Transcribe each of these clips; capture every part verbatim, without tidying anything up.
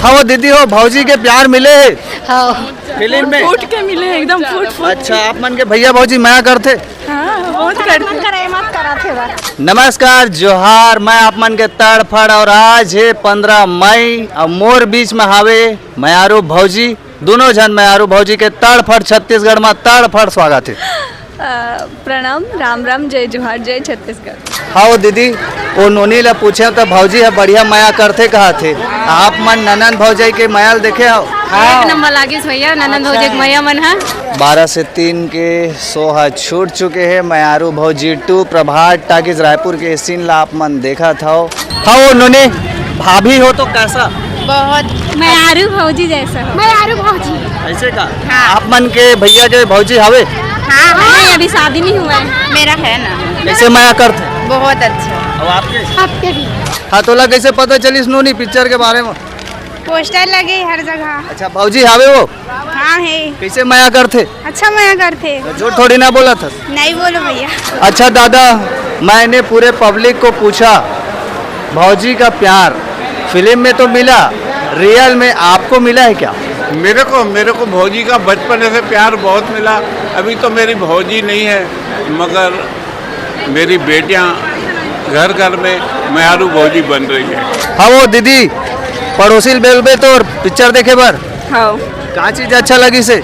हाँ, वो दीदी हो, भौजी के प्यार मिले हे हाँ। फिल्म में। फूट के मिले एकदम फूट फूट। अच्छा, आप मन के भैया भौजी मया करथे? हाँ, बहुत करते। नमस्कार, जोहार, मैं आप मन के तड़फड़ और आज है पंद्रह मई और मोर बीच में हावे मयारू भौजी। दोनों झन मयारू भौजी के तड़फड़ छत्तीसगढ़ में तड़फड़ स्वागत है। प्रणाम, राम राम, जय जोहार, जय छत्तीसगढ़। हाँ वो दीदी, वो नोनी ला पूछे तो भौजी है बढ़िया मया करथे कहा थे। आप मन ननंद भौजाई के मया ल देखे हो? एक नंबर लागिस भैया, ननंद भौजी के मया मन हा। बारह से तीन के शो ह छूट चुके हे। मयारू भौजी टू प्रभात टाकीज रायपुर के सीन ला आप मन देखत हव। हाँ वो नोनी, भाभी हो तो कैसा? बहुत मयारू भौजी जैसा हो। मयारू भौजी। ऐसे का? हाँ। आप मन के भैया के भौजी हवे? हाँ, नहीं, अभी शादी नहीं हुआ है। मेरा है ना। कैसे मया करथे? बहुत अच्छा। अब आपके? आपके भी। हाँ, तोला कैसे पता चलिस नोनी पिक्चर के बारे में? पोस्टर लगे हर जगह। अच्छा, भौजी हावे वो? हाँ है। कैसे मया करथे? अच्छा मया करथे। झूठ थोड़ी ना बोला था। नहीं बोलो भैया। अच्छा दादा, मैंने पूरे पब्लिक को पूछा, भौजी का प्यार फिल्म में तो मिला, रियल में आपको मिला है क्या? मेरे को मेरे को भौजी का बचपन से प्यार बहुत मिला। अभी तो मेरी भौजी नहीं है, मगर मेरी बेटियां घर घर में मयारू भौजी बन रही है। हाँ वो दीदी, पड़ोसी ल बेलबे तो पिक्चर देखे बर। हाँ। का चीज अच्छा लगिस हे?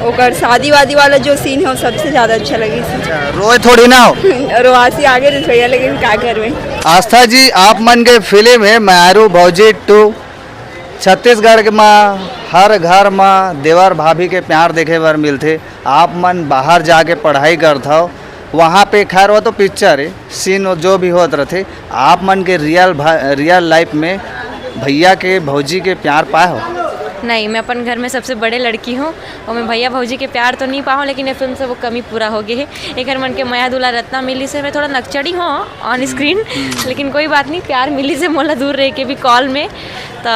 ओकर शादी वादी वाला जो सीन है वो सबसे ज्यादा अच्छा लगिस। रोए थोड़ी ना हो। रोआसी आगे रसोईया लेकिन का घर में। आस्था जी, आप मन के फिल्म है मयारू भौजी टू। छत्तीसीगढ़ के म हर घर म देवर भाभी के प्यार देखे बर मिलथे। आप मन बाहर जाके पढ़ाई करथव, वहाँ पे खैर वो तो पिक्चर है, सीन जो भी होत रथे। आप मन के रियल भा, रियल लाइफ में भैया के भौजी के प्यार पाए हो? नहीं, मैं अपन घर में सबसे बड़े लड़की हूँ और मैं भैया भौजी के प्यार तो नहीं पाऊँ, लेकिन ये फिल्म से वो कमी पूरा हो गई है। एक हर मन के मया दुलार रत्ना मिली से मैं थोड़ा नकचड़ी हूँ ऑन स्क्रीन, लेकिन कोई बात नहीं, प्यार मिली से मोला दूर रह के भी कॉल में। तो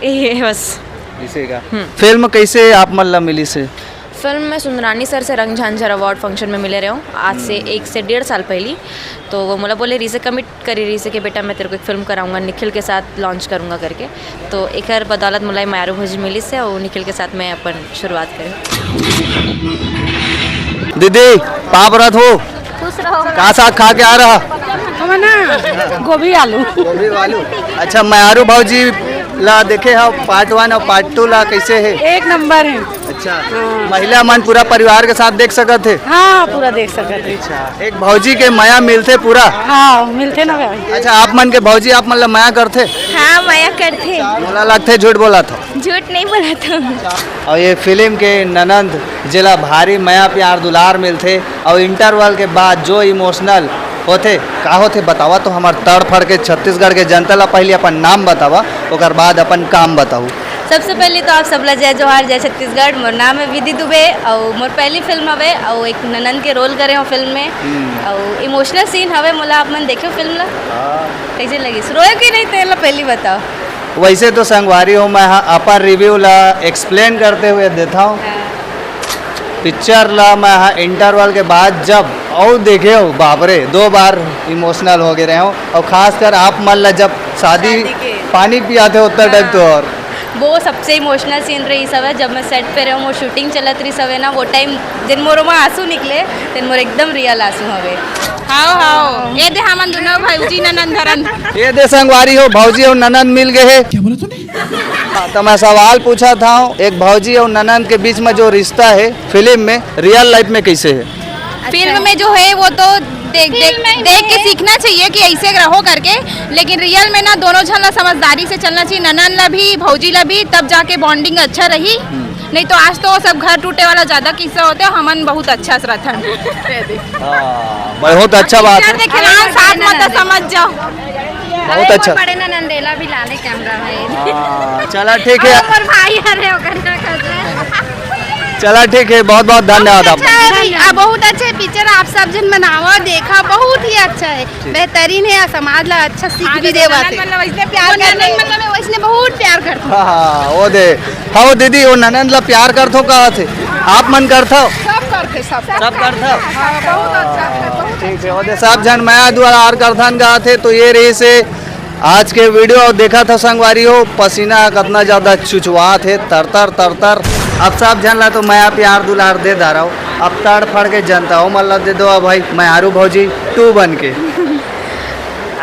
ये बस। इसे का फिल्म कैसे आप मन ला मिली से? फिल्म में सुंदरानी सर से रंग झांझर अवार्ड फंक्शन में मिले रहे हूँ आज से एक से डेढ़ साल पहली। तो वो मोला बोले रही से, कमिट करी रही से कि बेटा मैं तेरे को एक फिल्म कराऊंगा, निखिल के साथ लॉन्च करूंगा करके। तो एक हर बदौलत मोला मयारू भौजी मिली से और निखिल के साथ मैं अपन शुरुआत करी। दीदी, पाँव परत हो। का साग खा के आ रहा? हम ना गोभी आलू। गोभी आलू। अच्छा, मयारू भौजी ला देखे हो पार्ट वन और पार्ट टू ला, कैसे है? एक नंबर है। अच्छा, महिला मन पूरा परिवार के साथ देख सकत हे। हाँ, पूरा देख सकत है। एक भौजी के मया मिलथे पूरा। हाँ, मिलथे ना भाई। अच्छा, आप मन के भौजी आप मन ला मया करथे? हाँ, मया करथे। मोला लगथे झूठ बोला था। झूठ नहीं बोला था। और ये फिल्म के ननंद जेला भारी मया प्यार दुलार मिलथे और इंटरवल के बाद जो इमोशनल होथे, का होथे बतावा तो हमर तड़फड़ के छत्तीसगढ़ के जनता ला। पहले अपन नाम बतावा, ओकर बाद अपन काम बताऊ। सबसे पहले तो आप सबला जय जोहार, जय छत्तीसगढ़। मोर नाम है विधि दुबे और मोर पहली फिल्म हवे और एक ननंद के रोल करे हो फिल्म में। और इमोशनल सीन हवे, मोला आप मन देखे फिल्म ला? कैसे लगिस? रोए कि नहीं, तेला पहली बताओ। वैसे तो संगवारी हो, मैं हा अपन रिव्यू ला एक्सप्लेन करते हुए देता हूँ। पिक्चर ला मैं हा इंटरवल के बाद जब और देखे हो, बाप रे, दो बार इमोशनल हो गए रहे हो। और खासकर आप मन ला जब शादी पानी पियाथे उतना टाइम तो और वो सबसे इमोशनल सीन रही सब है। जब मैं सेट पे रहूँ, वो शूटिंग चलत रही सब है ना, वो टाइम जिन मोरो में आंसू निकले, तेन मोर एकदम रियल आंसू हवे। हाओ हाओ, ये दे हमन दोनों भौजी ननंद हरन। ये दे संगवारी हो, भौजी और ननंद मिल गए हैं। हाँ, तो मैं सवाल पूछा था, एक भौजी और ननंद के बीच में जो रिश्ता है फिल्म में, रियल लाइफ में कैसे है? फिल्म में जो है वो तो देख देख देख के सीखना चाहिए कि ऐसे रहो करके। लेकिन रियल में ना दोनों झन ला समझदारी से चलना चाहिए, ननन ला भी भौजी ला भी, तब जाके बॉन्डिंग अच्छा रही। नहीं तो आज तो सब घर टूटे वाला ज्यादा किस्सा होते, हमन बहुत अच्छा से रहथन। बहुत अच्छा बात है। देखे ना साथ में तो समझ जाओ। बहुत अच्छा। बड़े ननंदेला भी लाने कैमरा में। हाँ, चला ठीक है। और भाई अरे ओकर ना कर रहे। चला ठीक है, बहुत बहुत धन्यवाद आप। अच्छा है, बहुत अच्छा है पिक्चर, आप सब जन बनावा देखा, बहुत ही अच्छा है, बेहतरीन है, समाज ला अच्छा सीख भी देवा थे। मतलब इसने प्यार करने मतलब मैं वैसने बहुत प्यार करता हूँ। हाँ, वो दे। हाँ, वो दीदी, वो ननंद ला प्यार करथो कहा थे, आप मन करथो? सब करते सब। सब करथो। हाँ, बहुत अच्छा है, बहुत ठीक है, वो दे, सब झन मया दुलार करथन कहा थे, तो ये रही से आज के वीडियो देखत हो संगवारी हो, पसीना कतना ज्यादा चुचवात हे, तरतर तरतर। अब सब झन ला तो मैं प्यार दुलार दे डारव, अब तड़फड़ के जनता हो मन ला दे दो भाई, मैं आरू भौजी टू बन के।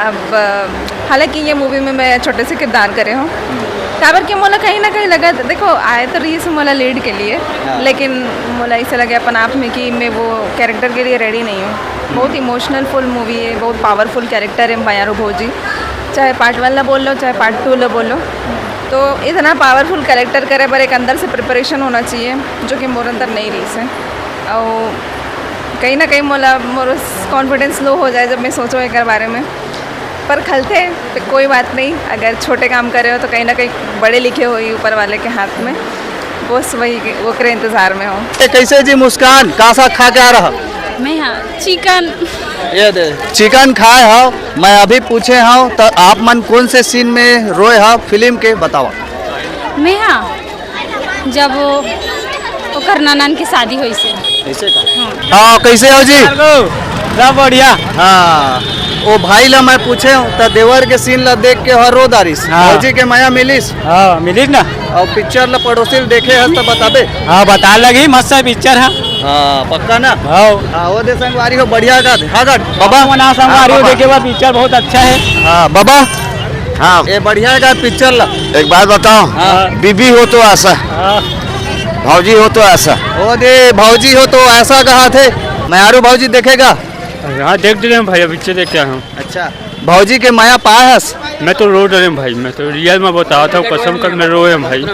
अब अ, हालांकि ये मूवी में मैं छोटे से किरदार करे हूँ, काबर के मोला कहीं ना कहीं लगा, देखो, आए तो रही से मोला लीड के लिए, हाँ। लेकिन मोला ऐसा लगे अपन आप में कि मैं वो कैरेक्टर के लिए रेडी नहीं हूँ। बहुत इमोशनल फुल मूवी है, बहुत पावरफुल कैरेक्टर है मैं आरू भौजी, चाहे पार्ट वन ला बोल लो, चाहे पार्ट टू ला बोल लो। तो इतना पावरफुल कैरेक्टर करे बर एक अंदर से प्रिपरेशन होना चाहिए, जो कि मोर अंदर नहीं रही से। और कहीं ना कहीं मोला मोर कॉन्फिडेंस लो हो जाए जब मैं सोचो एक बारे में। पर खलथे, तो कोई बात नहीं, अगर छोटे काम करे हो तो कहीं ना कहीं बड़े लिखे हो ही ऊपर वाले के हाथ में। बस वही, वो करे इंतजार में हो। ए, कैसे जी मुस्कान, का साग खा के आ रहा? मैं हाँ, चिकन। ये दे, चिकन खाए हो। मैं अभी पूछे हूँ तो आप मन कौन से सीन में रोए हो फिल्म के, बताओ। मैं हाँ, जब वो ओकर ननन के शादी होइस हे। ऐसे का? हाँ। हाँ, कैसे हो जी? सब बढ़िया। हाँ, ओ भाई ला मैं पूछे हूँ तो देवर के सीन ला देख के हर रो डारिस, हाँ। भौजी के मया मिलिस। हाँ, मिलिस ना। और पिक्चर ला पड़ोसी ला देखे हस तो बताबे। हाँ, बता लगी, मस्त है पिक्चर है। हाँ, पक्का ना? हाँ। हाँ, वो दे संगवारी हो, बढ़िया का, हाँ का, बाबा। वो ना संगवारी हो, हाँ, बाबा। देखे बा पिक्चर बहुत अच्छा है। हाँ, बाबा। हाँ। ये बढ़िया का पिक्चर ला। एक बात बताओ, हाँ। बीबी हो तो ऐसा, हाँ। भौजी हो तो ऐसा। ओ दे, भौजी हो तो ऐसा कहा थे। मैं आरू भौजी देखेगा। हाँ, देख रहे हैं भाई, पिक्चर देख के आया हूँ। अच्छा, भौजी के मया पाए हस? मैं तो रो डरे हूँ भाई, मैं तो रियल में बताया था, कसम कर मैं रोए हूँ भाई।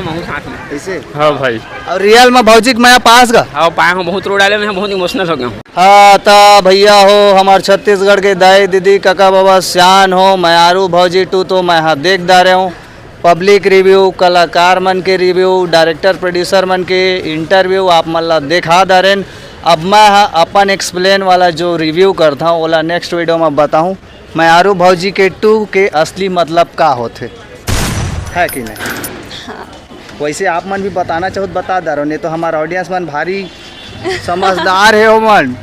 कैसे? हाँ भाई। और रियल में भौजी के मया पास का? हाँ, पाए हूँ, बहुत रो डाले, मैं बहुत इमोशनल हो गया हूँ। हाँ, त भैया हो, हमार छत्तीसगढ़ के दाई, दीदी, काका, बाबा, सियान हो, मैं आरू भौजी टू तो मैं हा देख डारे हूँ। पब्लिक रिव्यू, कलाकार मन के रिव्यू, डायरेक्टर प्रोड्यूसर मन के इंटरव्यू आप मन ला देखा डारेन। अब मैं हा अपन एक्सप्लेन वाला जो रिव्यू करता हूँ, ओला नेक्स्ट वीडियो में बताऊँ। मैं आरू भौजी के टू के असली मतलब का होथे, है कि नहीं? हाँ। वैसे आप मन भी बताना चाहो तो बता डारो, नहीं तो हमारा ऑडियंस मन भारी समझदार है ओमन।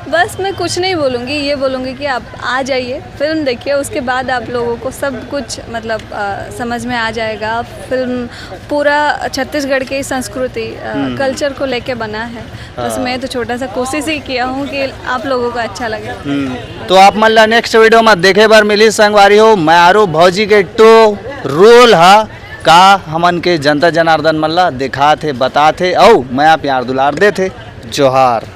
बस मैं कुछ नहीं बोलूँगी, ये बोलूँगी कि आप आ जाइए, फिल्म देखिए, उसके बाद आप लोगों को सब कुछ, मतलब, अ, समझ में आ जाएगा। फिल्म पूरा छत्तीसगढ़ की संस्कृति, अ, हम्म। कल्चर को लेके बना है। बस हाँ। मैं तो छोटा सा कोशिश ही किया हूँ कि आप लोगों को अच्छा लगे। हम्म। तो आप मन ला नेक्स्ट वीडियो में देखे बर मिली संगवारी हो, मैं आरू भौजी के टू रोल हा का हमन के जनता जनार्दन मन ला दिखात हे, बतात हे, अउ मैं आप प्यार दुलार देत हे। जोहार।